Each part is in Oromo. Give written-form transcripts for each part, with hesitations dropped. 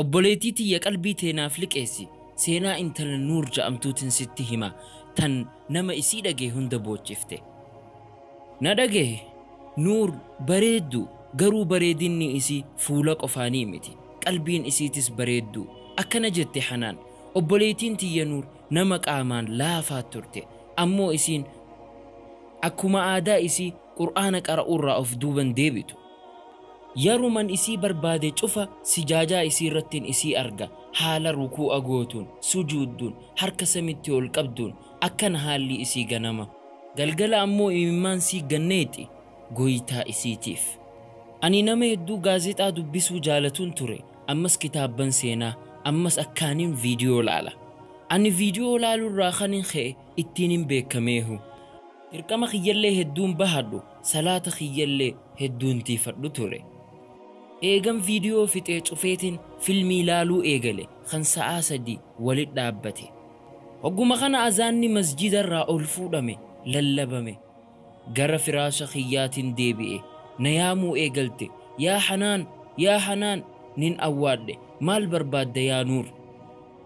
Obboleettii tiyya qalbii tee naaf liqeessi, seenaa intala Nuur ja'amtuutin sitti hima tan nama isii dhagahe hunda boochifte. Na dhagahi, Nuur bareeddu, garuu bareedinni isii fuula qofaanii miti, qalbiin isiitis bareeddu. Akkana jette Hanaan, Obboleettiin tiyya Nuur nama qaamaan laafaa turte, ammoo isiin akkuma aadaa isii Qur'aana qara'uurraa of duuban deebitu. Yaruman isii barbaade cufa sijaajaa isii irrattin isii arga, haala rukuu'a gootuun, sujuudduun, harka samitti ol qabduun, akkana haalli isii ganama. Galgala ammoo imimmaan sii ganneexi Goytaa isiitiif. Ani nama hedduu gaazexaa dubbisuu jaalatuun ture, ammas kitaabban seenaa, ammas akkaanin viidiyoo laala. Ani viidiyoo laaluurraa kanin ka'e ittiinin beekameehu. Dirqama kiyyallee hedduun bahadhu, salaata kiyyallee hedduun tiifadhu ture. Eegan viidiyoo fixee cufeetin filmii laaluu eegale kan sa'aa 3 walit dhaabbate. Hogguma kana azaanni masjiidarraa ol fuudhame, lallabame. Gara firaasha kiyyaatin deebi'e. Na yaamuu eegalte. Yaa Hanaan! Yaa Hanaan! Nin awwaadhe. Maal barbaadda yaa Nuur?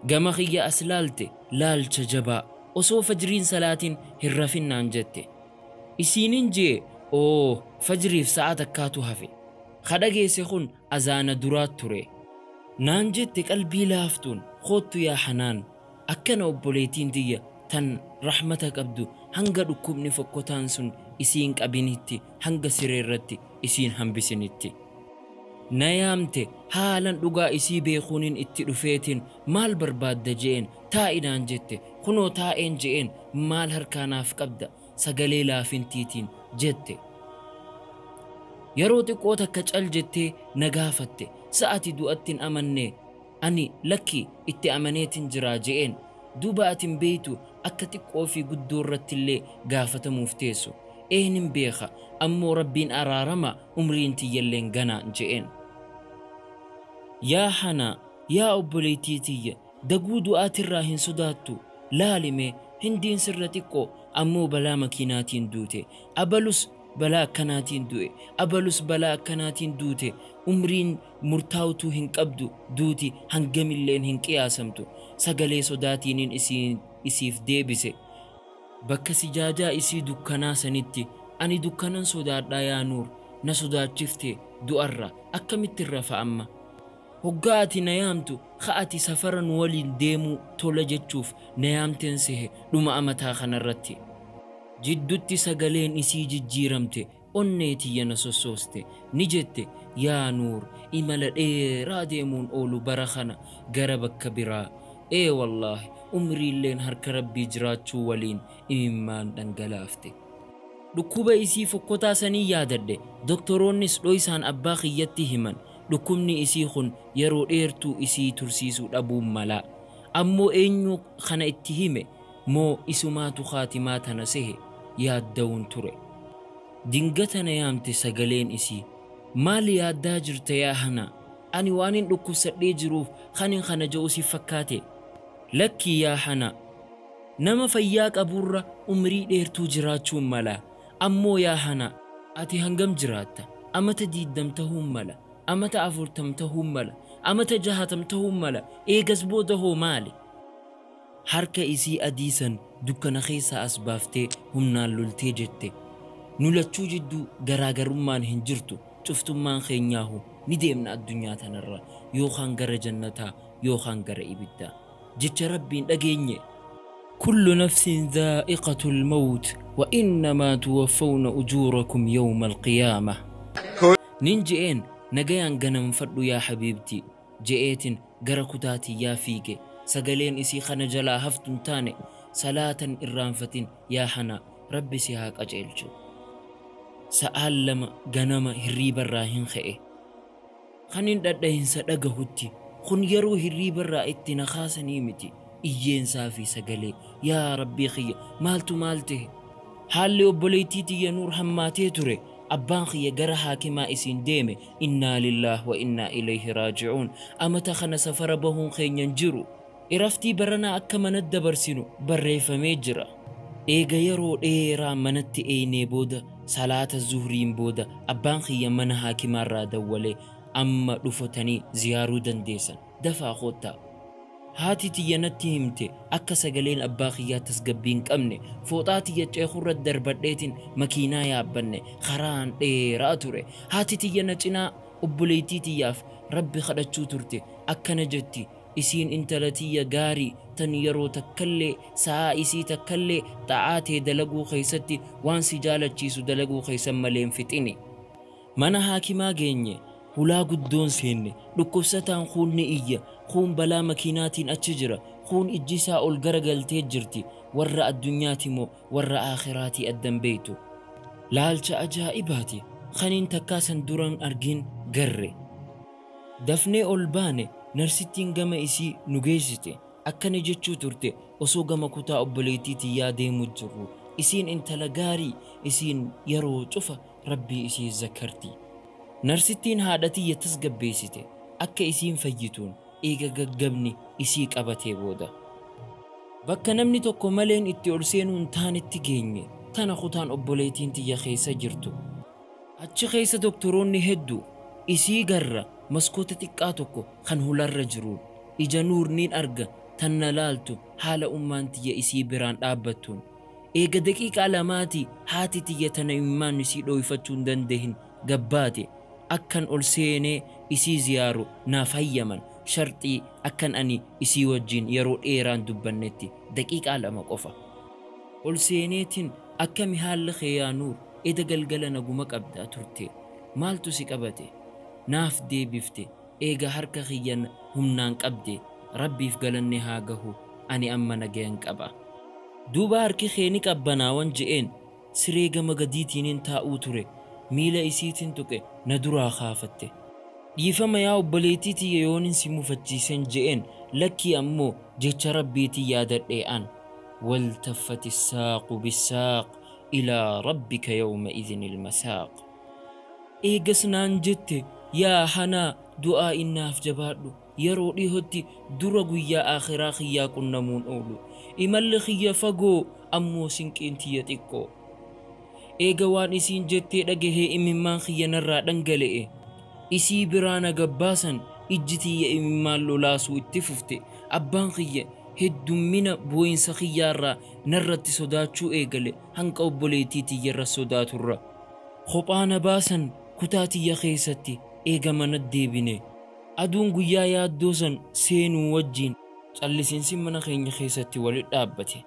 Gama kiyya as laalte, laalcha jabaa. Osoo fajriin salaatin hin rafin naan jette. Isiinin je'e, Ooh, fajriif sa'aa takkaatu hafe. Ka dhageesse kun azaana duraat ture. Naan jette qalbii laaftuun, Koottu yaa Hanaan. Akkana obboleettiin tiyya tan rahmata qabdu hanga dhukkubni fokkotaan sun isii hin qabinitti, hanga sireerratti isiin hambisinitti. Na yaamte, haalan dhugaa isii beekuunin itti dhufeetin maal barbaadda je'een, taa'i naan jette, kunoo taa'een je'een, maal harkaa naaf qabda? Sagalee laafintiitiin jette. Yaroo xiqqoo takka cal jettee na gaafatte, sa ati du'atti hin amannee? Ani, lakki, itti amaneetin jiraa je'een. Duuba ati hin beeytu akka xiqqoo fi guddoorrattillee gaafatamuuf teessu? Ee nin beekha, ammoo Rabbiin araarama umriin tiyyalleen ganaa je'een. Yaa Hanaa, yaa obboleeytii tiyya, daguu du'aatirraa hin sodaattu? Laali mee, Hindiin sirra xiqqoo, ammoo balaa makiinaatiin duute. Abalus balaa akkanaatiin du'e, abalus balaa akkanaatiin duute. Umriin murtaawtuu hin qabdu, duuti hangamilleen hin qiyaasamtu. Sagalee sodaatiinin isiif deebise. Bakka sijaajaa isii dukkanaa sanitti, ani dukkanan sodaadhaa yaa Nuur, na sodaachifte du'arra, akkamittin rafa amma? Hoggaa ati na yaamtu, ka ati safara nu waliin deemuu tola jechuuf na yaamten sehe dhuma amataa kanarratti. Jiddutti sagaleen isii jijjiiramte, onnee tiyya na sossooste. Ni jette, Yaa Nuur, imala dheeraa deemuun oolu bara kana gara bakka biraa. Ee wallaahi, umriilleen harka Rabbii jiraachuu waliin imimmaan dhangalaafte. Dhukkuba isii fokkotaa sanin yaadadhe. Doktoroonnis dhoysaan abbaa kiyyatti himan. Dhukkubni isii kun yeroo dheertuu isii tursiisuu dhabuun mala. Ammoo eenyu kana itti hime? Moo isumaatu khaatimaa tana sehe? Yaaddawuun ture. Dingata na yaamte sagaleen isii. Maal yaaddaa jirta yaa Hanaa? Ani waanin dhukkubsadhee jiruuf kanin kana ja'u si fakkaatee? Lakkii yaa Hanaa. Nama fayyaa qaburra umrii dheertuu jiraachuun mala. Ammoo yaa Hanaa, ati hangam jiraatta? Amata diiddam tahuun mala. Amata afurtam tahuun mala. Amata jahatam tahuun mala. Eegas booda hoo maali? Harka isii adii san dukkana keessaa as baaftee humnaan lultee jette, Nu lachuu jidduu garaagarummaan hin jirtu, cuftummaan keenyaahu ni deemna addunyaa tanarraa, yookaan gara jannataa yookaan gara ibiddaa. Jecha Rabbii hin dhageenyee? Kullu nafsin dhaa'iqatul mawt wa innamaa tuwaffawna ujuurakum yawmal qiyaamah. Nin je'een, Nagayaan ganamfadhu yaa habiibtii. Je'eetin gara kutaa tiyyaa fiige. Sagaleen isii kana jalaa haftu hin taane. Salaata hin irraanfatin yaa Hanaa. Rabbi si haa qajeelchu. Sa'aan 2 ganama hirriibarraa hin ka'e. Kanin dhadhahinsa dhagahutti, kun yeroo hirriibarraa itti na kaasanii miti. Iyyeensaa fi sagalee. Yaa Rabbii kiyya maaltu maal tahe? Haalli obboleettii tiyya Nuur hammaatee ture. Abbaan kiyya gara haakimaa isiin deeme. Innaa lillaah wa innaa ilayhi raaji'uun. Amata kana safara bahuun keenya hin jiru. Iraftii baranaa akka manatti dabarsinu barreeffamee jira. Eega yeroo dheeraa manatti eeynee booda salaata zuhriin booda abbaan kiyya mana haakimaarraa dawwalee amma dhufotanii ziyaaruu dandeessan. Dafaa koottaa. Haati tiyya natti himte akka sagaleen abbaa kiyyaa tasgabbii hin qabne. Fooxaa tiyya ceekurra darbadheetiin makiinaa yaabbanne. Karaan dheeraa ture. Haati tiyya na cinaa obboleettii tiyyaaf Rabbi kadhachuu turte. Akkana jetti: Isiin intala tiyya gaarii tan yeroo takkallee sa'aa isii takkallee xa'aa tee dalaguu keessatti waan si jaalachiisu dalaguu keessan malee hin fixini. Mana haakimaa geenye. Hulaa guddoon seenne. Dhukkubsataan kuun ni iyya. Kuun balaa makiinaatiin achi jira. Kuun ijji isaa ol garagaltee jirti. Warra addunyaati moo warra aakhiraatii addan beeytu. Laalcha ajaa'ibaati. Kaniin takkaa san duran argin garre. Dafnee ol baane. Narsittiin gama isii nu geessite. Akkana jechuu turte osoo gama kutaa obboleettii tiyyaa deemu jirru: Isiin intala gaarii, isiin yeroo cufa Rabbii isii zakkarti. Narsittiin haadha tiyya tasgabbeessite akka isiin fayyituun eega gaggabni isii qabatee booda. Bakka namni tokko maleen itti ol seenuu hin taanetti geenye. Tana kutaan obboleettiin tiyya keessa jirtu. Achi keessa doktoroonni heddu. Isii garra maskoota xiqqaa tokko kan hularra jiruun. Ija Nuur niin arga tan na laaltu haala ummaan tiyya isii biraan dhaabbattuun. Eega daqiiqaa lamaatii haati tiyya tana imimmaan isii dhooyfachuu hin dandahin gabbaate. Akkan ol seenee isii ziyaaru naaf hayyaman sharxii akkan ani isii wajjiin yeroo dheeraa hin dubbannetti, daqiiqaa 2 qofa. Ol seeneetin akkami haalli kee yaa Nuur, eda galgala naguma qabda turte, maaltu si qabate? Naaf deebifte eega harka kiyya humnaan qabdee, Rabbiif galanni haa gahu ani amma nagayan qaba. Duuba harki kee ni qabbanaawan je'een, siree gama gadiitiinin taa'uu ture, miila isiitin tuqe na duraa kaafatte. Dhiifama yaa obboleettii tiyya yoonin si mufachiisen je'een, lakkii ammoo jecha Rabbiitin yaadadhe an, Waltaffati ssaaqu bissaaq ilaa rabbika yawma'idhinil masaaq. Eegas naan jette, Yaa Hanaa du'aa'iin naaf jabaadhu, yeroo dhihotti dura guyyaa aakhiraa kiyyaa qunnamuun oolu. Imalli kiyya fagoo, ammoo sinqiin tiyya xiqqoo. Eega waan isiin jettee dhagahee imimmaan kiyya narraa dhangale'e. Isii biraa na gabbaasan, ijji tiyya imimmaan lolaasuu itti fufte. Abbaan kiyya heddummina booyinsa kiyyaarraa narratti sodaachuu eegale, hanqa obboleettii tiyyarra sodaaturra. Kophaa na baasan kutaa tiyya keessatti eega manat deebine. Aduun guyyaa yaaddoo san seenuu wajjiin callisiinsi mana keenya keessatti walit dhaabbate.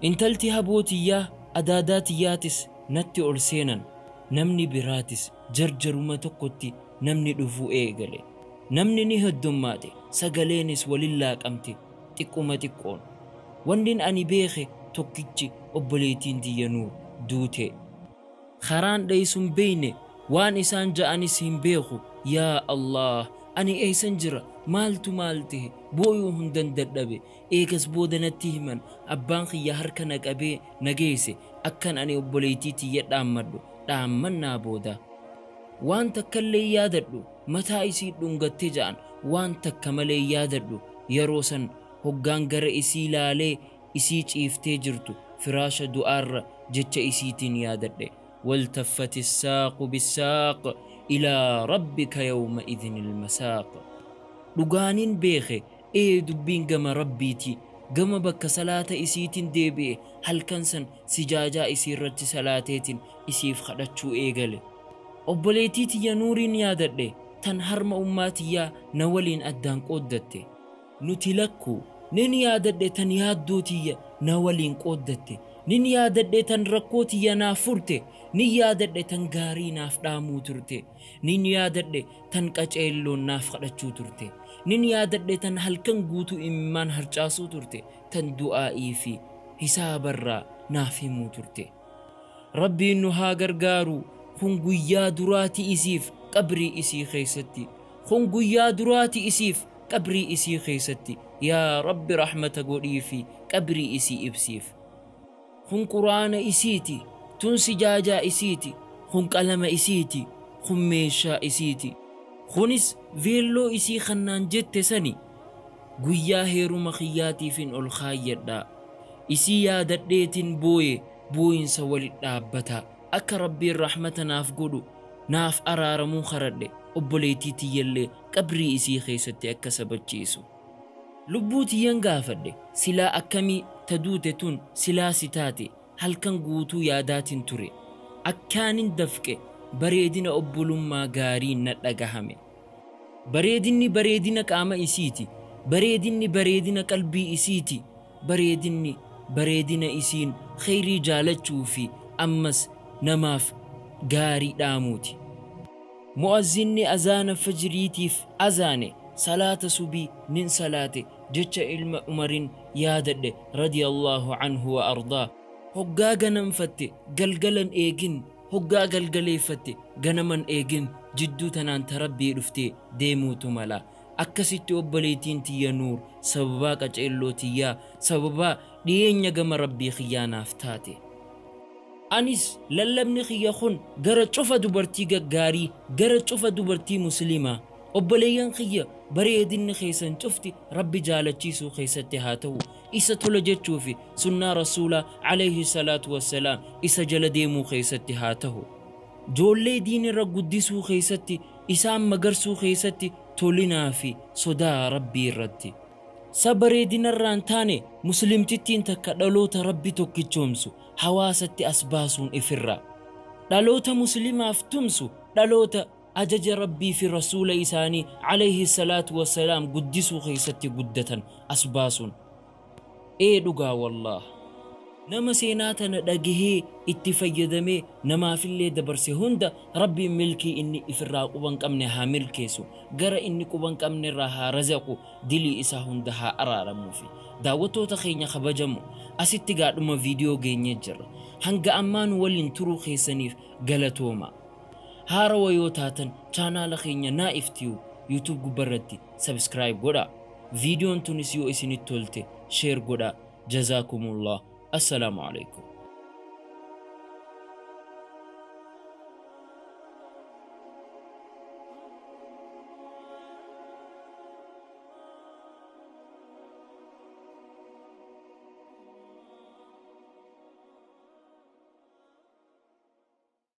Intalti haboo tiyyaa, adaadaa tiyyaatis natti ol seenan. Namni biraatis jarjaruma tokkotti namni dhufuu eegale. Namni ni heddommaate, sagaleenis walin laaqamte xiqquma xiqqoon. Wannin ani beekhe tokkichi obboleettiin tiyya Nuur duute. Karaan dheeysu hin beeyne, waan isaan ja'anis hin beekhu. Yaa Allaah! Ani eeysan jira? Maaltu maal tahe? Booyuu hundan dadhabe. Eegas booda natti himan, abbaan kiyya harka na qabee na geeyse, akkan ani obboleeytii tiyya dhaammadhu dhaammannaa booda. Waan takkallee hin yaadadhu. Mataa isii dhungatte ja'an. Waan takka malee hin yaadadhu. Yaroo san hoggaan gara isii laalee isii ciiftee jirtu firaasha du'aarra jecha isiitiin yaadadhe, Waltaffati ssaaqu bissaaq ilaa rabbika yawma'idhinil masaaq. Dhugaanin beekhe, ee dubbiin gama Rabbiiti. Gama bakka salaata isiitin deebi'e, halkan san sijaajaa isiirratti salaateetin isiif khadhachuu eegale. Obboleettii tiyya Nuuriin yaadadhe, tan harma ummaa tiyyaa na waliin addaan qooddatte. Nuti lakkuu. Nin yaadadhe tan yaaddoo tiyya na waliin qooddatte. Nin yaadadhe tan rakkoo tiyya naaf furte. Nin yaadadhe tan gaarii naaf dhaamuu turte. Nin yaadadhe tan qaceelloon naaf kadhachuu turte. Nin yaadadhe tan halkan guutuu imimmaan harcaasuu turte, tan du'aa'ii fi hisaabarraa naaf himuu turte. Rabbiin nu haa gargaaru. Kun guyyaa duraati isiif qabrii isii keessatti. Kun guyyaa duraati isiif qabrii isii keessatti. Yaa Rabbi rahmata godhiifi qabrii isii ibsiif. Kun Qur'aana isiiti. Tun sijaajaa isiiti. Kun qalama isiiti. Kun meeshaa isiiti. Kunis veelloo isii kan naan jette sani. Guyyaa heeruma kiyyaatiifin ol kaayyadha. Isii yaadadheetin booye booyinsa wali dhaabbataa. Akka Rabbiin rahmata naaf godhu, naaf araaramun karadhe. Obboleettii tiyyallee qabrii isii keessatti akka sabachiisu. Lubbuu tiyyan gaafadhe, silaa akkamii ta duute tun silaa si taate? Halkan guutuu yaadaatin ture. Akkaanin dafqe bareedina obbolummaa gaariin na dhagahame. Bareedinni bareedina qaama isiiti. Bareedinni bareedina qalbii isiiti. Bareedinni bareedina isiin kheyrii jaalachuu fi ammas namaaf gaarii dhaamuuti. Mu'azzinni azaana fajriitiif azaane, salaata subii nin salaate. Jecha ilma Umarin yaadadhe, radiyallahu anhu wa ardaa: Hoggaa ganamfatte galgalan eegin, hoggaa galgaleeffatte ganaman eegin, jidduu tanaan ta Rabbii dhuftee deemuutu mala. Akkasitti obboleettiin tiyya Nuur sababaa qaceelloo tiyyaa, sababaa dhiyeenya gama Rabbii kiyyaa naaf taate. Anis lallabni kiyya kun gara cufa dubartii gaggaarii, gara cufa dubartii muslimaa. Obboleeyyan kiyya, bareedinni keessan cufti Rabbi jaalachiisuu keessatti haa ta'u, isa tola jechuu fi sunnaa Rasuulaa alayhi salaatu wassalaam isa jala deemuu keessatti haa ta'u. Joollee diinirra guddisuu keessatti, isaan magarsuu keessatti, tolinaa fi sodaa Rabbii irratti. Sa bareedinarraan taane muslimtittiin takka dhaloota Rabbi tokkichoomsu hawaasatti as baasuun ifirraa. Dhaloota muslimaaf tumsu, dhaloota ajaja Rabbii fi Rasuula isaanii alayhi salaatu wassalaam guddisuu keessatti guddatan as baasuun. Ee dhugaa wallaah. Nama seenaa tana dhagahee itti fayyadamee namaafillee dabarse hunda Rabbiin milkii inni ifirraa quban qabne haa milkeessu. Gara inni quban qabne irraa haa razaqu, dilii isaa hunda haa araaramuufi. Daawwattoota keenya kabajamu, asitti gaadhuma viidiyoo geenyee jirra. Hanga ammaa nu waliin turuu keessaniif galatooma. Haarawa yoo taatan chaanaala keenya Naa'if Tube YouTube gubbarratti subscribe godhaa. Viidiyoon tunis yoo isinitti tolte share godhaa. Jazaakumullah. Assalaamu alaikum.